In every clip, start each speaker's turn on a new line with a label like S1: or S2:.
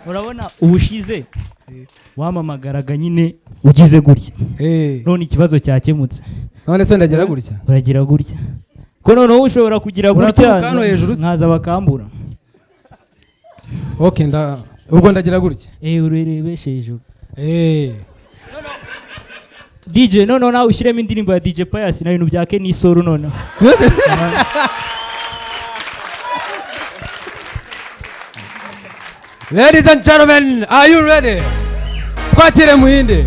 S1: Urabona ubushize wamamagaraga nyine ugize gutya.
S2: Eh,
S1: none ikibazo cyakemutse.
S2: None se ndagira gutya?
S1: Uragira gutya ko noneho ushobora kugira gutya.
S2: Uraturuka hano hejuru se?
S1: Nkaza bakambura.
S2: Okay, nda ubwo ndagira gutya.
S1: Eh, urerebeshe hejuru.
S2: Eh.
S1: DJ, noneho nawe ushyiremo indirimbo ya DJ Pius na bintu bya Kenny Solo noneho.
S2: Ladies and gentlemen, are you ready? Twakire Muhinde.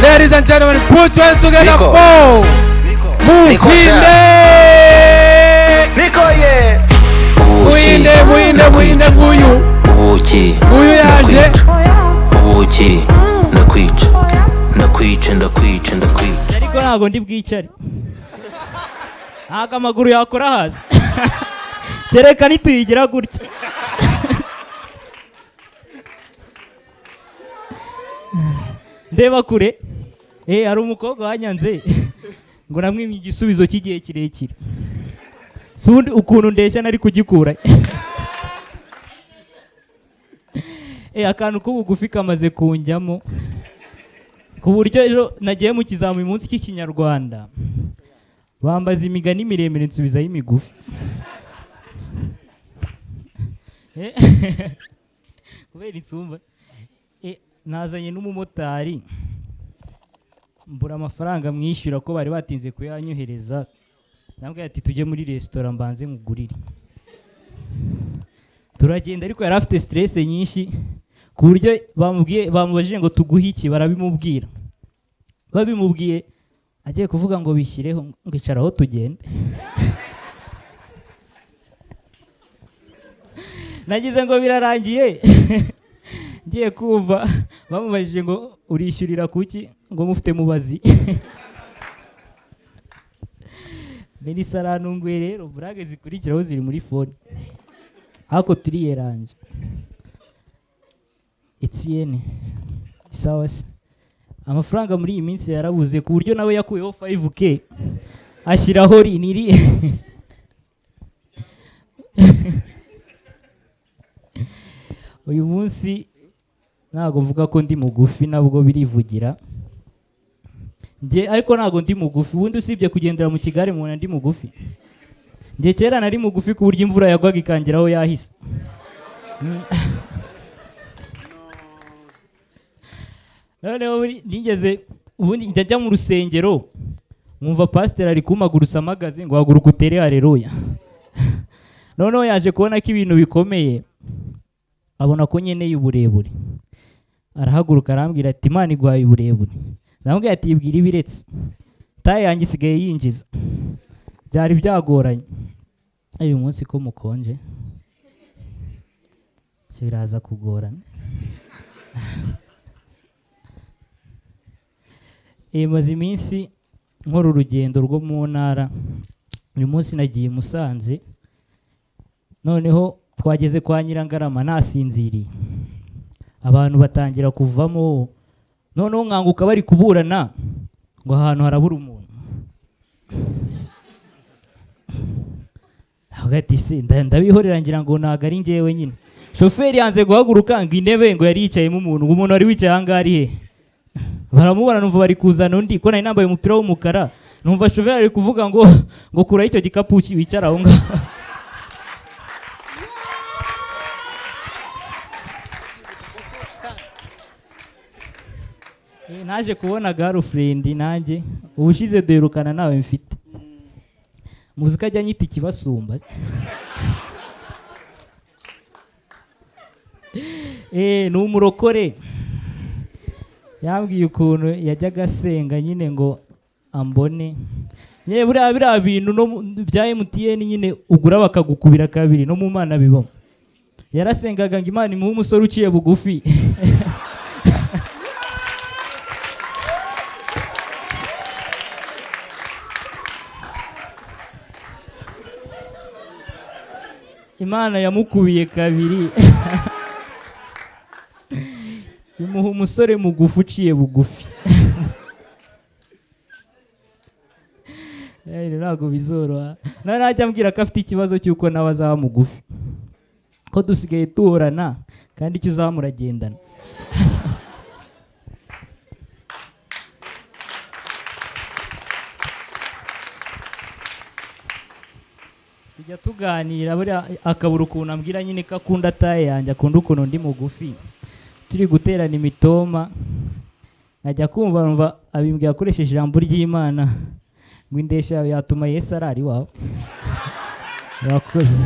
S2: Ladies and gentlemen, put your hands together
S3: Niko.
S2: for
S3: Niko.
S2: Muhinde.
S3: Niko ye.
S2: Muhinde, Muhinde, Muhinde nguyu.
S4: Ubuki.
S2: Nguyu yaje.
S4: Ubuki ndakwica, ndakwica, ndakwica, ndakwica.
S1: Ariko ntabwo ndi bwicare, ntabwo amaguru yakora hasi, kereka nituyigira gutya. Ndeba kure. Eh, hari umukobwa wanyanze ngo namwimye igisubizo cy'igihe kirekire. Si ubundi ukuntu ndeshya nari kugikura. Eh, akantu k'ubugufi kamaze kunjyamo ku buryo ejo nagiye mu kizami uyu munsi cy'Ikinyarwanda, bambaza imigani miremire nsubizayo imigufi. Eh, kubera insumba. Eh, nazanye n'umumotari, mbura amafaranga mwishyura ko bari batinze kuyanyohereza. Nambwira ati tujye muri resitora mbanze nkugurire. Turagenda, ariko yari afite stress nyinshi ku buryo bamubwiye, bamubajije ngo tuguhe iki, barabimubwira. Babimubwiye agiye kuvuga ngo bishyireho, ngo icaraho tugende. Nagize ngo birarangiye, ngiye kumva bamubajije ngo urishyurira kuki, ngo mufite mubazi. Melissa arantunguye rero. Burage zikurikiraho ziri muri phone, ariko turiyeranje. Etienne, isawa se? Amafaranga muri iyi minsi yarabuze ku buryo nawe yakuyeho 5K ashyiraho riniri. Uyu munsi ntabwo mvuga ko ndi mugufi, nabwo birivugira njye, ariko ntabwo ndi mugufi. Ubundi usibye kugendera mu kigare mubona ndi mugufi? Njye kera nari mugufi ku buryo imvura yagwaga ikangeraho yahise. Noneho nigeze ubundi njya njya mu rusengero nkumva pasiteri ari kumpagurutsa amagaze ngo haguruka utere haleluya. Noneho yaje kubona ko ibintu bikomeye, abona ko nkeneye uburebure, arahaguruka arambwira ati Imana iguhaye uburebure. Ndamubwira ati ibwira ibiretse taye yanjye isigaye yinjiza, byari byagoranye. Uyu munsi ko mukonje biraza kugorana. Maze iminsi nkora urugendo rwo mu ntara. Uyu munsi nagiye i Musanze, noneho twageze kwa Nyirangarama nasinziriye, abantu batangira kuvamo. Noneho nkanguka bari kuburana ngo ahantu harabura umuntu. Hagati se ndabihorera ngira ngo ntabwo ari njyewe nyine. Shoferi yanze guhaguruka ngo intebe ngo yari yicayemo umuntu, ngo umuntu wari wicaye aha ngaha ari he? Baramubona, numva bari kuzana undi, ko nari nambaye umupira w'umukara. Numva shoferi ari kuvuga ngo ngo kuraho icyo gikapu wicara aho ngaho. Eh, naje kubona girlfriend nanjye ubushize duherukana nawe mfite muzika ajya anyita ikibasumba. Eh, ni umurokore. Yambwiye ukuntu yajyaga asenga nyine ngo ambone nyine. Buriya biriya bintu no bya MTN nyine ugura bakagukubira kabiri, no mu Mana bibamo. Yarasengaga ngo Imana imuhe umusore uciye bugufi. Imana yamukubiye kabiri, imuha umusore mugufi uciye bugufi. Ntabwo bizoroha. Nawe najya ambwira ko afite ikibazo cy'uko nawe azaba mugufi. Ko dusigaye duhorana kandi icyo uzaba muragendana. Tujya tuganira, buriya akabura ukuntu ambwira nyine ko akunda taille yanjye, akunda ukuntu ndi mugufi. Turi guterana imitoma, nkajya kumva numva abimbwira akoresheje ijambo ry'Imana ngo indeshyo yawe yatuma Yesu arara iwawe. Urakoze.